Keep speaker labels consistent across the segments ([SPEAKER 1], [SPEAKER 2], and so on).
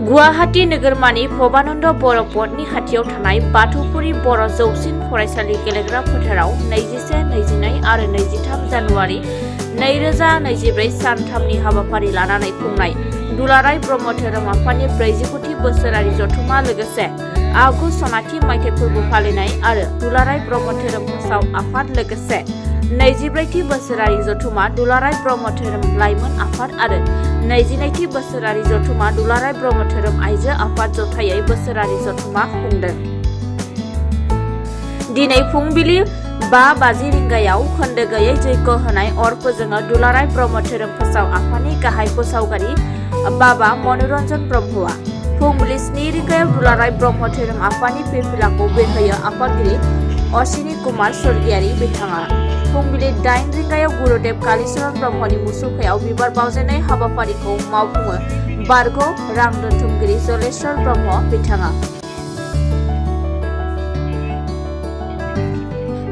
[SPEAKER 1] गुवाहाटी नोगोरमानि भबानन्द बर' पदनि खाथियाव थानाय बाथौपुरी बर' जौसिन फरायसालि गेलेग्रा फोथाराव 21, 22 आरो 23 जानुवारि 2024 सानथामनि हाबाफारि लानानै खुंनाय दुलाराय ब्रह्म धोरोम आफादनि 40थि बोसोरारि जथुमा लोगोसे आगु सनाथि मायथाइ फोरबो फालिनाय आरो दुलाराय ब्रह्म धोरोम फोसाव आफाद लोगोसे 24थि बोसोरारि जथुमा दुलाराय ब्रह्म धोरोम लाइमोन आफाद आरो 22थि बोसोरारि जथुमा दुलाराय ब्रह्म धोरोम आइजो आफाद जथायै बोसोरारि जथुमा खुंदों। दिनै फुंबिलि 5:50 रिंगायाव खोन्दो गैयै जयग' होनाय अर फोजोङो दुलाराय ब्रह्म धोरोम फोसाव आफादनि गाहाय फोसावगारि बाबा मनरन्जन ब्रह्मआ। फुंबिलि 7 रिंगायाव दुलाराय ब्रह्म धोरोम आफादनि फिरफिलाखौ बिरहोयो आफादगिरि अश्विनी कुमार स्वर्गियारि बिथाङा। फुंबिलि 8 रिंगायाव गुरुदेव कालीचरण ब्रह्मनि मुसुखायाव बिबार बावजेननाय हाबाफारिखौ मावफुङो बारग' रां दोनथुमगिरि जलेश्वर ब्रह्म बिथाङा।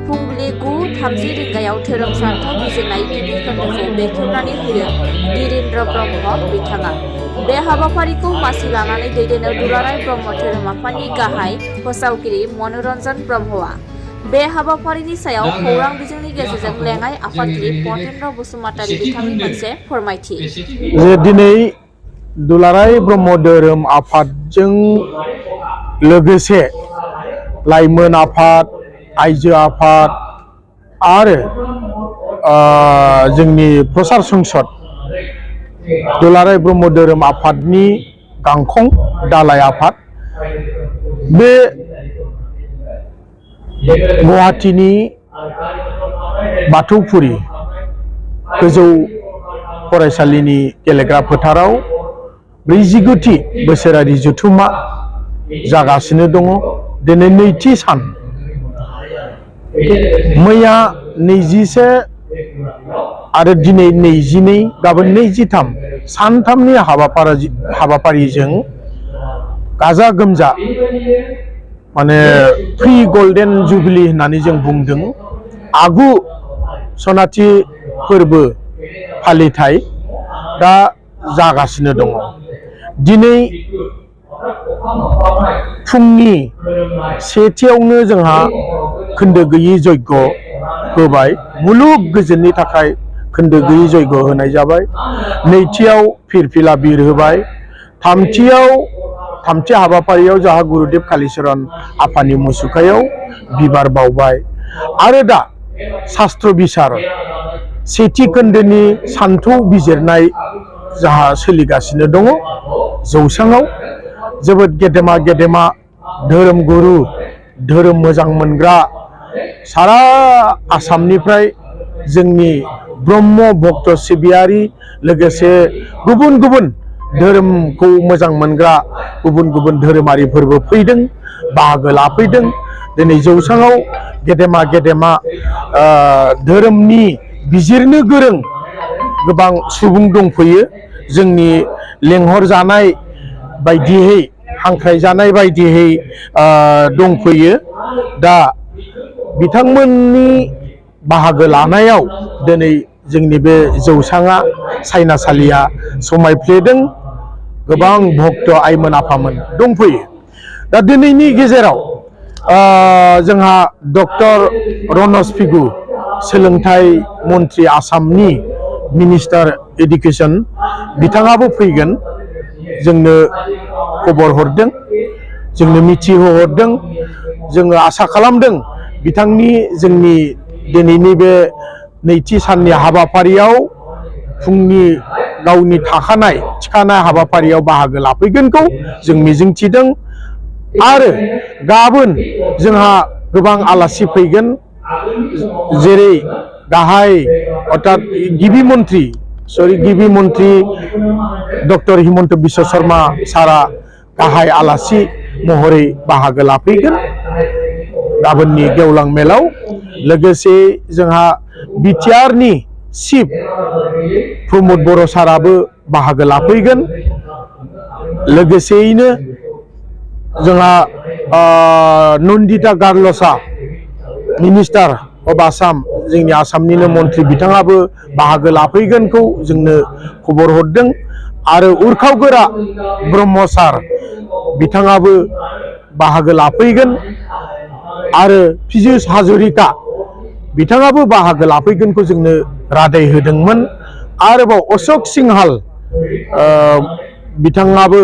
[SPEAKER 1] फुंबिलि 9:30 रिंगायाव धोरोम सानथौ बिजिरनाय गिबि खोन्दोखौ बेखेवनानै होयो गिरिन्द्र ब्रह्म बिथाङा। बे हाबाफारिखौ मासि लानानै दैदेनो दुलाराय ब्रह्म धोरोम आफादनि गाहाय फोसावगिरि मनरन्जन ब्रह्मआ। बे हाबाफारिनि सायाव खौरां बिजोंनि गेजेरजों लेङाइ आफादगिरि पतेन्द्र बसुमतारी बिथांनि मोनसे फोरमायथि।
[SPEAKER 2] दिनै दुलाराय ब्रह्म धोरोम आफादजों लोगोसे लाइमोन आफाद, आइजो आफाद आरो जोंनि प्रसार संसद दुलाराय ब्रह्म धोरोम आफादनि गांखं दालाइ आफाद बे गुवाहाटीनि बाथौपुरी गोजौ फरायसालिनि गेलेग्रा फोथाराव 49थि बोसोरारि जथुमा जागासिनो दङ। दिनै नैथि सान। मैया 21 आरो दिनै 22, गाबोन 23 सानथामनि हाबाफारिजों गाजा गोमजा माने प्रि गल्डेन जुबिली होननानै जों बुंदों। आगु सनाथि फोरबो फालिथाय दा जागासिनो दङ। दिनै फुंनि 1:00 जोंहा खोन्दो गैयै जयग' होबाय। मुलुग गोजोननि थाखाय खोन्दो गैयै जयग' होनाय जाबाय। नैथियाव फिरफिला बिर होबाय। थामथि हाबाफारियाव जोंहा गुरुदेव कालीचरण आफानि मुसुखायाव बिबार बावबाय आरो दा शास्त्र बिसार सेथि खोन्दोनि सान्थौ बिजिरनाय जोंहा सोलिगासिनो दङ। जौसाङाव जोबोद गेदेमा धोरोम गुरु, धोरोम मोजां मोनग्रा सारा आसामनिफ्राय जोंनि ब्रह्म भक्त सिबियारि लोगोसे गुबुन गुबुन धोरोमखौ मोजां मोनग्रा गुबुन गुबुन धोरोमारिफोरबो फैदों, बाहागो लाफैदों। दिनै जौसाङाव गेदेमा धोरोमनि बिजिरनो गोरों गोबां सुबुं दंफैयो। जोंनि लेंहरजानाय बायदियै, हांख्रायजानाय बायदियै दंफैयो। दा बिथांमोननि बाहागो लानायाव दिनै जोंनि बे जौसाङा सायनासालिया समायफ्लेदों। गोबां भक्त आइमोन आफामोन दंफैयो। दा दिनैनि गेजेराव जोंहा डक्टर रनज पेगु सोलोंथाइ मन्त्रि आसामनि मिनिस्टार एडुकेसन बिथाङाबो फैगोन। जोंनो खबर हरदों, जोंनो मिथिहोहरदों। जोङो आसा खालामदों बिथांनि जोंनि दिनैनि बे नैथि साननि हाबाफारियाव फुंनि गावनि थिखानाय हाबाफारियाव बाहागो लाफैगोनखौ जों मिजिंथिदों। आरो गाबोन जोंहा गोबां आलासि फैगोन, जेरै गाहाय अर्थात गिबि मन्त्रि डक्टर हिमन्त बिश्व शर्मा सारा गाहाय आलासि महरै बाहागो लाफैगोन गाबोननि गेवलां मेलाव। लोगोसे जोंहा बिटिआरनि चिफ प्रमद बर' साराबो बाहागो लाफैगोन। लोगोसेयैनो जोंहा नन्दिता गारलसा मिनिस्टार अफ आसाम, जोंनि आसामनिनो मन्त्रि बिथाङाबो बाहागो लाफैगोनखौ जोंनो खबर हरदों। आरो उरखावगोरा ब्रह्म सार बिथाङाबो बाहागो लाफैगोन आरो पीयूष हाजरिका बिथाङाबो बाहागो लाफैगोनखौ जोंनो रादाय होदोंमोन। आरोबाव अशोक सिंहाल बिथाङाबो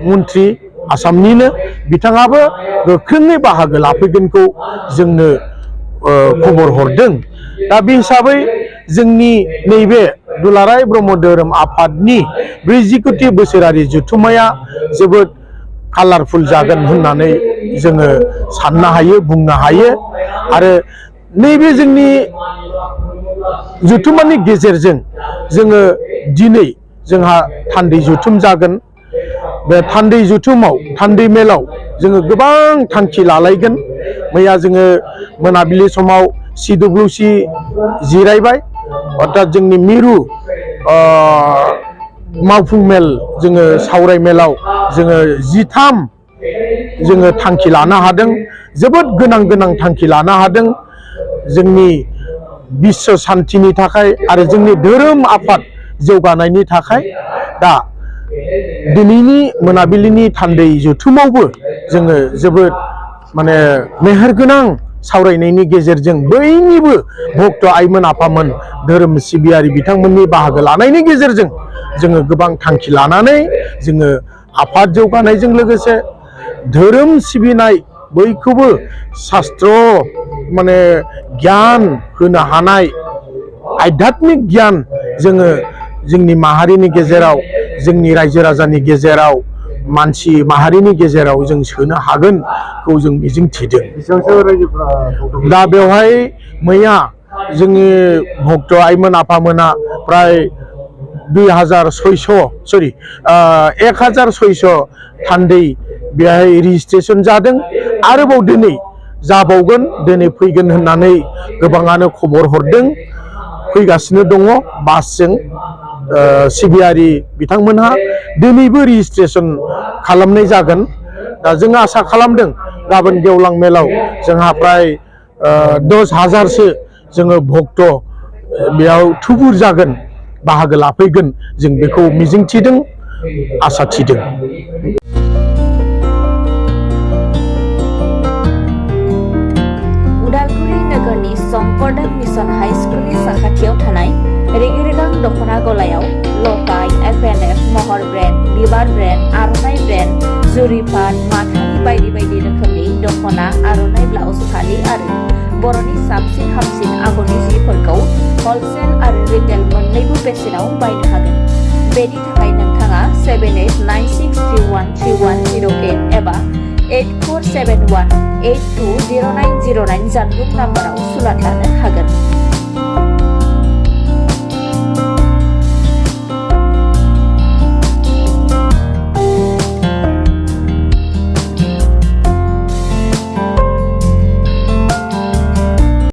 [SPEAKER 2] मन्त्रि आसामनिनो बिथाङाबो गोख्रोङै बाहागो लाफैगोनखौ जोंनो खबर हरदों। दा बे हिसाबै जोंनि नैबे दुलाराय ब्रह्म धोरोम आफादनि 40 बोसोरारि जथुम्माया जोबोद कालारफुल जागोन होननानै जोङो साननो हायो, बुंनो हायो। आरो नैबे जोंनि जथुम्मानि गेजेरजों जोङो दिनै जोंहा थान्दै जथुम जागोन। बे थान्दै जथुमाव थान्दै मेलाव जोङो गोबां थांखि लालायगोन। मैया जोङो मोनाबिलि समाव CWC जिरायबाय, अर्थात जोंनि मिरु मावफुं मेल जोङो सावराय मेलाव जोङो 13 जोङो थांखि लानो हादों। जोबोद गोनां थांखि लानो हादों जोंनि बिश्व शान्तिनि थाखाय आरो जोंनि धोरोम आफाद जौगानायनि थाखाय। दा दिनैनि मोनाबिलिनि थान्दै जथुमावबो जोङो जोबोद माने मेहेरगोनां सावरायनायनि गेजेरजों बयनिबो भक्त आइमोन आफामोन धोरोम सिबियारि बिथांमोननि बाहागो लानायनि गेजेरजों जोङो गोबां थांखि लानानै जोङो आफाद जौगानायजों लोगोसे धोरोम सिबिनाय बयखौबो शास्त्र माने गियान होनो हानाय आध्यात्मिक गियान जोङो जोंनि माहारिनि गेजेराव, जोंनि रायजो राजानि गेजेराव, मानसि माहारिनि गेजेराव जों सोनो हागोनखौ जों मिजिं थिदों। दा बेवहाय मैया जोंनि भक्त आइमोन आफामोना प्राय 1600 थान्दै बेहाय रेजिस्ट्रेसन जादों। आरोबाव दिनै जाबावगोन, दिनै फैगोन होननानै गोबाङानो खबर हरदों। फैगासिनो दङ बासजों सिबियारि बिथांमोनहा दिनैबो रेजिस्ट्रेसन खालामनाय जागोन। दा जों आसा खालामदों गाबोन गेवलां मेलाव जोंहा प्राय 10,000सो जोङो भक्त बेयाव थुबुर जागोन, बाहागो लाफैगोन, जों बेखौ मिजिं थिदों, आसा थिदों।
[SPEAKER 1] उदालगुरि नोगोरनि शंकरदेव मिशन हाई स्कुलनि साखाथियाव थानाय रेगे-रेगां दख'ना गलायाव लफाय, FNF, महर ब्रेन्ड, बिबार ब्रेन्ड, आर'नाइ ब्रेन्ड, जुरि पाट, माथानि बायदि बायदि रोखोमनि दख'ना, आर'नाइ ब्लाउस, फालि आरो बर'नि साबसिन हामसिन आगरनि जिफोरखौ हलसेल आरो रिटेल मोन्नैबो बेसेनाव बायनो हागोन। बेनि थाखाय नोंथाङा 7896313108 एबा 8471820909 जानबुं नाम्बाराव सुलाद लानो हागोन।